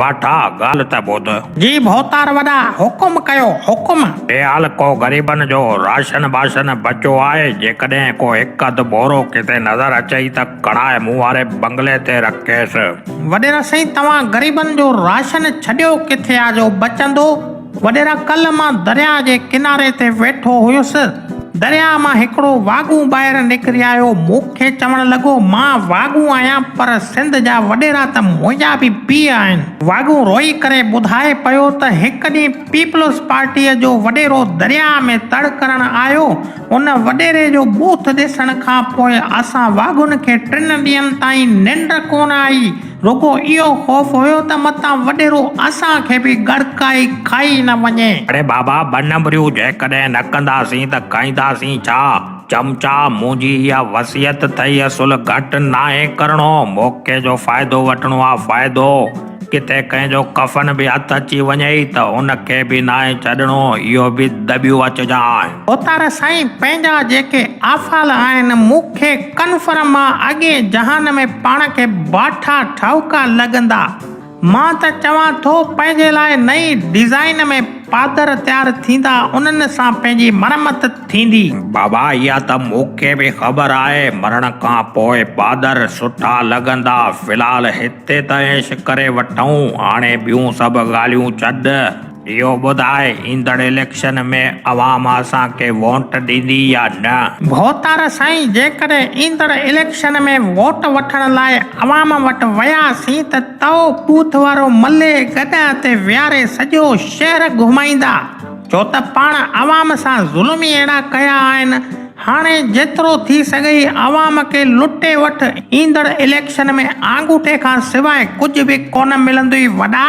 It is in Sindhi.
واٺا، ڳالهه ته ٻڌ. جي ڀوتار وڏا، حڪم ڪيو، حڪم. بهرحال ڪو غريبن جو راشن باشن بچيو آهي، جيڪڏهن ڪو هڪ اڌ ٻورو ڪٿي نظر اچئي ته کڻائي مون واري بنگلي تي رکيس. وڏيرا سائين توهان غريبن جو راشن ڇڏيو ڪٿي آ جو بچندو. وڏيرا ڪلهه مان درياء جي ڪناري تي ويٺو هيس، درياء مان هڪڙو واڳون ٻاهر نڪري آيو، مون کي چوڻ لڳو، مان واڳون آهيان پر سنڌ جا وڏيرا ته منهنجا به پيء آهن. واڳون روئي ڪري ٻڌائي پيو ته هڪ ڏينهن پيپلز پارٽيء جو وڏيرو درياء ۾ تڙ ڪرڻ آيو، ان وڏيري جو ٻوٿ ڏسڻ کان پوء اسان واڳون کي ٽن ڏينهن تائين ننڊ ڪونه آئي. رڳو اهو خوف هيو ته متان وڏيرو اسان کي به ڳڙڪائي کائي نه وڃي. اڙي بابا ٻه نمبريون جيڪڏهن نه ڪنداسين ته کائينداسين ڇا؟ چمچا، منهنجي اها وصيت اٿئي اصل گهٽ ناهي ڪرڻو، موقعي جو فائدو وٺڻو آ فائدو. ڪٿي ڪنهن جو ڪفن به هٿ اچي وڃئي ته ان کي به ناهي ڇڏڻو، اهو به دٻيو اچجانء. اوتار سائين پنهنجا جيڪي آفال آهن مون کي ڪنفرم آ اڳئين جهان ۾ پاڻ کي باٺا ٺاهوڪا لڳندا. مان ته چوان ٿو پنهنجي لاء نئين ڊيزائن ۾ پادر تيار ٿيندا انهن سان پنهنجي مرمت ٿيندي. بابا اها ته مون کي به خبر آهي مرڻ کان پوء پادر سٺا لڳندا في الحال هتي ته عيش ڪري وٺون هاڻي ٻيون سڀ ڳالهيون ڇڏ. اهو ٻڌاء ايندڙ اليڪشن ۾ عوام اسان کي وونٽ ڏيندي يا نه؟ ڀوتار سائين جيڪڏهن ايندڙ اليڪشن ۾ ووٽ وٺڻ لاء عوام وٽ وياسين ته تئو ٻوٿ وارو ملي گڏهه تي ويهاري سڄو شهر گهمائيندا ڇو ته پاڻ عوام سان ظلم ئي اهڙا ڪيا آهن هاڻي جيترو ٿي سگهئي عوام کي لٽي وٺ ايندڙ اليڪشن ۾ آڱوٺي کان سواء ڪجهه به ڪونه ملندوئي وڏا.